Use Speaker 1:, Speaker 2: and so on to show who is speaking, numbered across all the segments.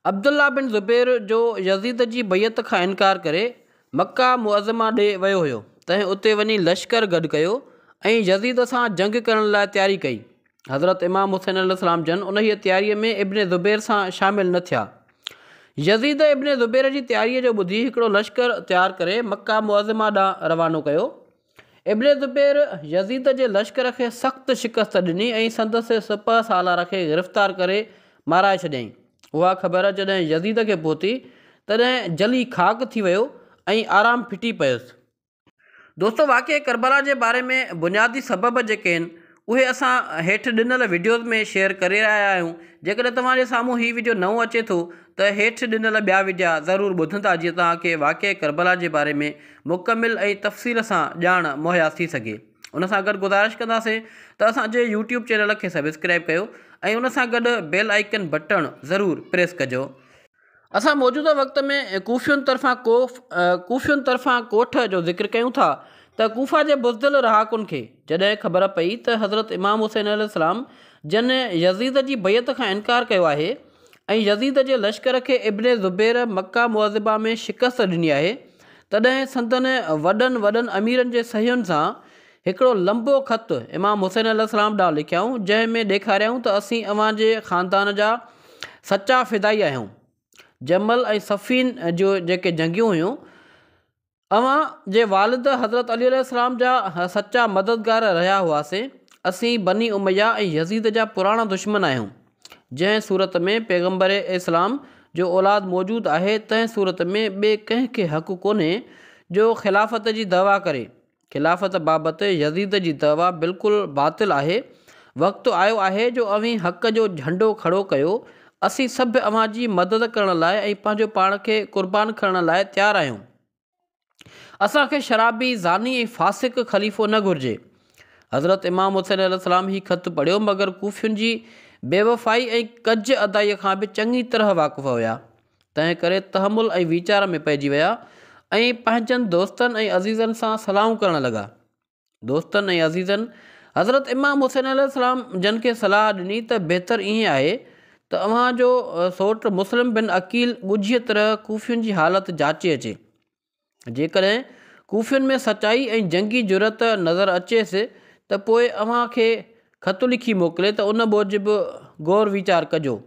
Speaker 1: عبدالله بن زبير جو يزيد جي بيعت کان انڪار ڪري مڪه معظمه ڏي ويو هيو، تنهن اتي وڃي لشڪر گڏ ڪيو ۽ يزيد سان جنگ ڪرڻ لاء تياري ڪئي. حضرت امام حسين عليه السلام جن انهيء تياريء ۾ ابن زبير سان شامل نه ٿيا. يزيد ابن زبير جي تياريء جو ٻڌي هڪڙو لشڪر تيار ڪري مڪه معظمه ڏانهن روانو ڪيو. ابن زبير يزيد جي لشڪر کي سخت شڪست ڏني ۽ سندس سپهه سالار کي گرفتار ڪري مارائي ڇڏيائين. اها خبر جڏهن يزيد کي پهتي، تڏهن جلي خاڪ ٿي ويو ۽ آرام ڦٽي پيس. دوستو واقعي ڪربلا جي باري ۾ بنيادي سبب جيڪي آهن اهي اسان هيٺ ڏنل وڊيوز ۾ شيئر ڪري رهيا آهيون جيڪڏهن توهان جي سامهون هي وڊيو نئون اچي ٿو ته هيٺ ڏنل ٻيا وڊيا ضرور ٻڌندا جيئن توهان کي واقعي ڪربلا جي باري ۾ مڪمل ۽ تفصيل سان ڄاڻ مهيا ٿي سگهي ان سان گڏ گذارش ڪنداسين ته اسان جي يوٽيوب چينل کي سبسڪرائب ڪيو ۽ ان سان گڏ بيل آئيڪن بٽڻ ضرور پريس ڪجو. اسان موجوده وقت ۾ ڪوفين طرفان ڪوف ڪوفين طرفان ڪوٺ جو ذڪر ڪيون ٿا ته ڪوفه جي بزدل رهاڪن کي جڏهن خبر پئي ته حضرت امام حسين عليه السلام جن يزيد جي بيعت کان انڪار ڪيو آهي ۽ يزيد جي لشڪر کي ابن زبير مڪه معظمه ۾ شڪست ڏني آهي تڏهن سندن وڏن وڏن اميرن جي صحيحن سان هڪڙو لنبو خط امام حسين عليه السلام ڏانهن لکيائون، جنهن ۾ ڏيکاريائون ته اسين اوهان جي خاندان جا سچا فدائي آهيون. جمل ۽ صفين جون جيڪي جنگيون هيون، اوهان جي والد حضرت علي عليه السلام جا سچا مددگار رهيا هئاسين. اسين بني اميه ۽ يزيد جا پراڻا دشمن آهيون. جنهن صورت ۾ پيغمبر اسلام جو اولاد موجود آهي، تنهن صورت ۾ ٻئي ڪنهن کي حق ڪونهي جو خلافت جي دعويٰ ڪري. خلافت بابت يزيد جي دعويٰ بلڪل باطل آهي. وقت آيو آهي جو اوهين حق جو جهنڊو کڙو ڪيو. اسين سڀ اوهان جي مدد ڪرڻ لاء ۽ پنهنجو پاڻ کي قربان ڪرڻ لاء تيار آهيون. اسان کي شرابي، زاني ۽ فاسق خليفو نه گهرجي. حضرت امام حسين عليه السلام هي خط پڙهيو مگر ڪوفين جي بيوفائي ۽ ڪج ادائيء کان به چڱي طرح واقف هيا. تنهن ڪري تحمل ۽ ويچار ۾ پئجي ويا ۽ پنهنجن دوستن ۽ عزيزن سان صلاحون ڪرڻ لڳا. دوستن ۽ عزيزن حضرت امام حسين عليه السلام جن کي صلاح ڏني ته بهتر ائين آهي ته اوهان جو سوٽ مسلم بن عقيل ڳجهيء طرح ڪوفين جي حالت جاچي اچي. جيڪڏهن ڪوفين ۾ سچائي ۽ جنگي جرئت نظر اچيس ته پوء اوهان کي خط لکي موڪلي ته ان موجب غور ويچار ڪجو.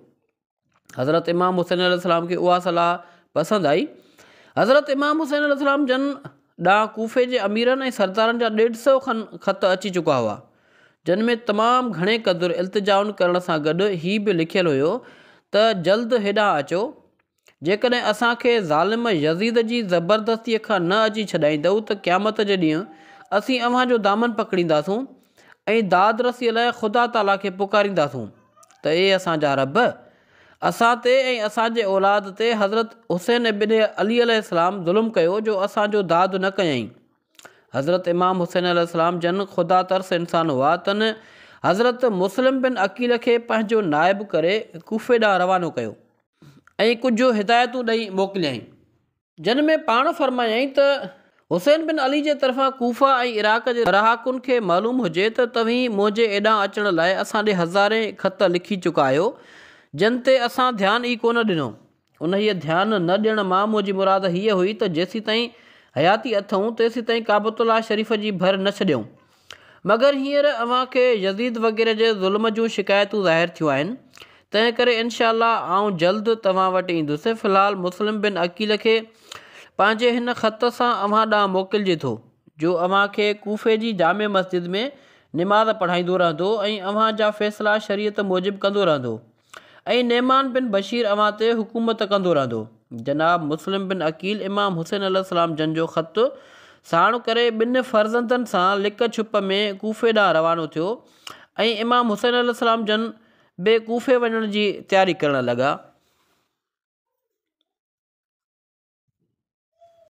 Speaker 1: حضرت امام حسين عليه السلام کي اها صلاح پسند آئي. حضرت امام حسين عليه السلام جن ڏانهن ڪوفي جي اميرن ۽ سردارن جا ڏيڍ سئو کن خط اچي چڪا هئا، جن ۾ تمام گهڻي قدر التجائن ڪرڻ سان گڏ هي به لکيل هيو ته جلد هيڏانهن اچو، جيڪڏهن اسان کي ظالم يزيد جي زبردستيء کان نه اچي ڇڏائيندؤ ته قيامت جي ڏينهن اسين اوهان جو دامن پڪڙينداسون ۽ داد رسيء لاء خدا تعاليٰ کي پڪارينداسون. ته اي اسان جا رب! اسان تي ۽ اسان جي اولاد تي حضرت حسين ابن علي عليه السلام ظلم ڪيو جو اسان جو داد نه ڪيائين. حضرت امام حسين عليه السلام جن خدا ترس انسان هئا تن حضرت مسلم بن عقيل کي پنهنجو نائب ڪري ڪوفي ڏانهن روانو ڪيو. ۽ ڪجهه هدايتون ڏئي موڪليائين. جن ۾ پاڻ فرمايائين ته حسين بن علي جي طرفان ڪوفه ۽ عراق جي رهاڪن کي معلوم هجي ته توهين منهنجي ايڏانهن اچڻ لاء اسان ڏي هزارين خط لکي چڪا آهيو، جن تي اسان ڌيان ئي ڪونه ڏنو. انهيء ڌيان نه ڏيڻ مان منهنجي مراد هيء هئي ته جيسيتائين حياتي اٿئون، تيسيتائين ڪعبة الله شريف جي ڀر نه ڇڏيون. مگر هينئر اوهان کي يزيد وغيره جي ظلم جون شڪايتون ظاهر ٿيون آهن، تنهن ڪري انشاء الله آئون جلد توهان وٽ ايندس. في الحال مسلم بن عقيل کي پنهنجي هن خط سان اوهان ڏانهن موڪلجي ٿو، جو اوهان کي ڪوفي جي جامع مسجد ۾ نماز پڙهائيندو رهندو ۽ اوهان جا فيصلا شريعت موجب ڪندو رهندو. ۽ نعمان بن بشير اوهان تي حڪومت ڪندو رهندو. جناب مسلم بن عقيل امام حسين عليه السلام جن جو خط ساڻ ڪري ٻن فرزندن سان لڪ ڇپ ۾ ڪوفي ڏانهن روانو ٿيو ۽ امام حسين عليه السلام جن به ڪوفي وڃڻ جي تياري ڪرڻ لڳا.